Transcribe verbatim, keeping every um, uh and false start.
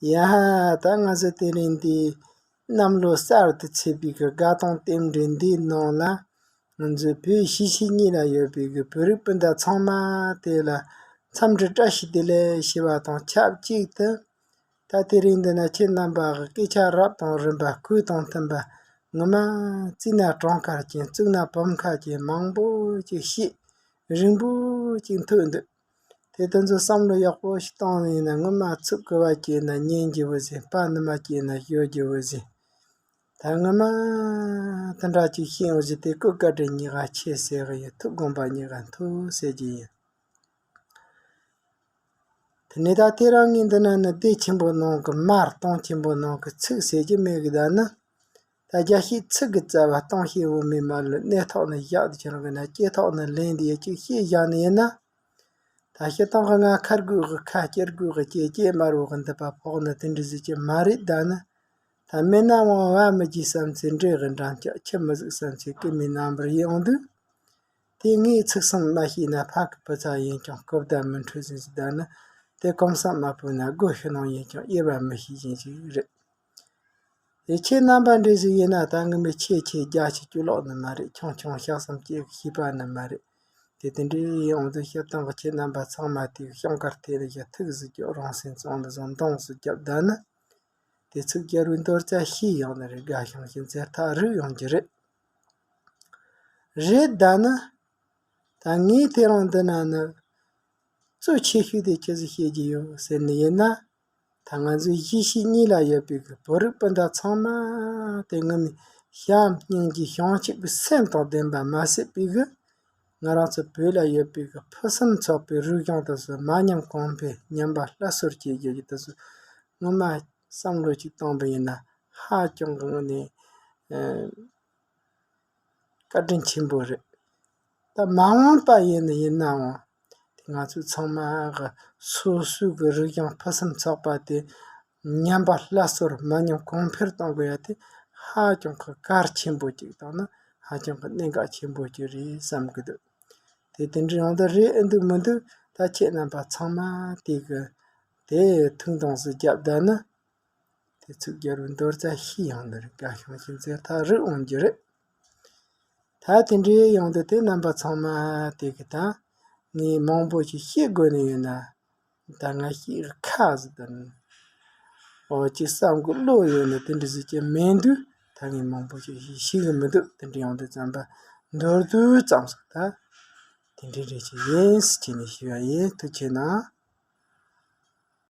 ཡ་ཧ། ད་ང་ཚོ་དེ་རིང་འདི་གནམ་ལོ་གསར་དུ་ཚེས་པའི་གི་དགའ་སྟོན་རྟེན་འབྲེལ་འདིའི་ནང་ལ། ང་ཚོའི་བོད་གཞིས་བྱེས་གཉིས་ལ་ཡོད་པའི་གི་བོད་རིགས་སྤུན་ཟླ་ཚང་མ་དེ་ལ་འཚམས་འདྲི་བཀྲ་ཤིས་བདེ་ལེགས་ཞུ་བ་དང་ཆབས་ཅིག་ཏུ། ད་དེ་རིང་འདི་ན་ཁྱེད་རྣམ་པ་གི་སྐད་ཆ་རབ་དང་རིམ་པ་གོ་དང་མཐུན་པ་ངོ་མ་བརྩིས་ན་གྲངས་ཀ་ཅན་བཙུགས་ན་བུམ་ཁ་ཅན་མང་པོ་ཅིག་ཤེས། རིང་པོ་ཅིག་མཐོང་འདུག་དེ་དེ་ཚོ་བསམ་བློ་ཡག་པོ་ཞིག་བཏང་ནས་ཡིན་ན། ངོ་མ་ཚིག་གོ་བ་སྐྱེས་ན་ཉན་རྒྱུ་བོ་ཟིན། པ་ནི་མ་སྐྱེས་ན་ཤོད་རྒྱུ་བོ་ཟིན། ད་ངོ་མ་དེ་འདྲ་ཅིག་ཤེས་འོང་ཟིན། དེ་ཀོ་བཀའ་དྲིན་ཉི་ག་ཆེ་ཟེར་གི་ཡོད། ཐུགས་དགོངས་པ་ཉི་ག་མཐོ་ཟེར་གྱི་ཡིན། དེ་ནས་ད་དེ་རང་ངས་འདི་ན་ནི་སྡེ་ཆེན་པོ་ནང་གི་མར་སྟོང་ཆེན་པོ་ནང་གི་ཚིག་ཟེར་གྱི་མེད་གི། ད་ནི་ད་རྒྱ་ཤེས་ཚིག་གི་རྩ་བ་སྟོང་ཤེས་འོ་མའི་མ་ལུས། གནས་ཐོག་ནས་བཞག་དུ་ཁྱེར་གི་ན་སྐྱེ་ཐོག་ནས་ལེན་དེ་ཡ་གཅིག་ཤེས་བཞག་ནི་ཡིན་ན། ད་སྤྱིར་བཏང་གི་ང་ཁ་དགོས་གི་ཁ། སྐྱེ་དགོས་གི་སྐྱེ། སྐྱེ་དམར་བོ་གི་འདི་པ་ཕོག་ནི་དེ་འདྲ་ཟིག་ཅི་མ་རེད། ད་ནི་ད་མེད་ན་འོང་བ་མི་བགྱིད་བསམ་ཚེ། འདྲེ་གི་འགྲམ་ལྕག་ཁྱི་མི་གཟུགས་བསམ་ཚེ། སྐུ་མི་རྣམ་པར་ཡོང་དུས། དེ་ངས་ཚིག་གསུམ་མ་ཤེས་ན་ཕ་གི་བུ་ཚ་ཡིན་ཀྱང་སྐུ་བརྡ་མི་འཕྲོད་ཟིན་ཟིན། ད་ནི་དེ་གོམས་གཤིས་མ་སྤོས་ན་སྒོ་ཕྱི་ནང་ཡིན་ཀྱང་དབྱེ་བ་མི་ཤེས་ཟིན་ཟིན་རེད། དེ་ཁྱེད་རྣམ་པ་འདྲ་ཟིག་ཡིན་ན། ད་ངི་མི་ཆེ་ཆེ་རྒྱ་ཆེ་ཅུ་ལོག་ནི་མ་རེད། ཆུང་ཆུང་ཞག་གསུམ་སྐྱེ་གི་ཤེས་པ་ནི་མ་རེད། དེ་དེ་འདྲའི་ཡོང་དུས་སྤྱིར་བཏང་གི་ཁྱེད་རྣམ་པ་ཚང་མ་དེ་གི་ཤོང་དཀར་དེ་ལ་ཡ་ཐུགས་ཟིག་རྒྱོབ། རང་སེམས་གཙང་ལ་བཟང་མདུང་ཟིག་རྒྱབ། ད་ནི་དེ་ཚིག་རྒྱལ་བའི་མདོ་རྩ་ཤེས་ཡོང་ནི་རེད། དགའ་ཤིང་ཞིང་ཚེ་ཐག་རིང་ཡོང་རྒྱུ་རེད། རེད། ད་ནི་ད་ངས་དེ་རིང་འདི་ན་ནི་གཙོ་ཆེ་ཤོས་དེ་ཅི་ཟིག་བཤད་རྒྱུ་ཡོད་ཟེར་ནི་ཡིན་ན། ད་ང་ཚོའི་གཞིས་བྱེས་གཉིས་ལ་ཡོད་པའི་གི་བོད་རིགས་སྤུན་ཟླ་ཚང་མ་དེ་ངོ་མའི་བྱམས་སྙིང་རྗེ་བྱང་ཆུབ་ཀྱི་སེམས་དང་ལྡན་པ་མ་ཟད་པའི་གི། ང་རང་ཚོ་བོད་ལ་ཡོད་པའི་གི་ཕུན་སུམ་ཚོགས་པའི་རིག་གཞུང་དེ་ཚོ་མ་ཉམས་གོང་འཕེལ། ཉམས་པ་སླར་གསོར་བྱེད་རྒྱུ་གི་དེ་ཚོ་ངོ་མ་བསམ་བློ་ཅིག་བཏང་པ་ཡིན་ན་ཧ་ཅང་གི་ངོ་ནས་ཨ་བཀའ་དྲིན་ཆེན་པོ་རེད། ད་མ་འོངས་པ་ཡིན་ན་ཡིན་ནའང་དེ་ང་ཚོ་ཚང་མ་གི་སོ་སོའི་གི་རིག་གཞུང་ཕུན་སུམ་ཚོགས་པ་དེ་ཉམས་པ་སླར་གསོར་མ་ཉམས་གོང་འཕེལ་གཏོང་དགོས་ཡ་དེ་ཧ་ཅང་གི་གལ་ཆེན་པོ་ཅིག་དང་ནི་ཧ་ཅང་གི་གནད་འགག་ཆེན་པོ་ཅིག་རེད་བསམ་གི་འདུག་དེ་དེ་འདྲ་ཡོང་དུས་རེད་ཨེ་འདུག་མི་འདུག་ད་ཁྱེད་རྣམ་པ་ཚང་མ་དེ་གི་དེ་ཐུགས་འདང་ཟིག་བརྒྱབ། ད་ནི་དེ་ཚིག་རྒྱལ་བའི་མདོ་རྩ་ཤེས་ཡོང་ནི་རེད། དགའ་ཤིང་ཞིང་ཚེ་ཐག་རིང་འོང་རྒྱུ་རེད། ད་དེ་འདྲའི་ཡོང་དུས་དེ་རྣམ་པ་ཚང་མ་དེ་གི་ད་ངས་མང་པོ་ཞིག་བཤད་དགོས་ནི་ཡོད་ན། ད་ང་ཤེས་ཁ་ཟིག་དང་འོ་ཅིག་བསམ་གི་བློ་ཡོད་ནི་དེ་འདྲ་ཟིག་ཅིག་མེད་དུས། ད་ངས་མང་པོ་ཞིག་ཞིག་ཤེས་གི་མི་འདུག་དེ་འདྲ་ཡོང་དུས་ཙམ་པ་མདོར་བསྡུས་ཙམ་ཟིག་ད་དེ་འདྲ་རེ་ཞིག་ཡིན་ཟེར་བྱས་ནས་ཞུ་བ་ཡིན། ཐུགས་ཆེ་གནང་།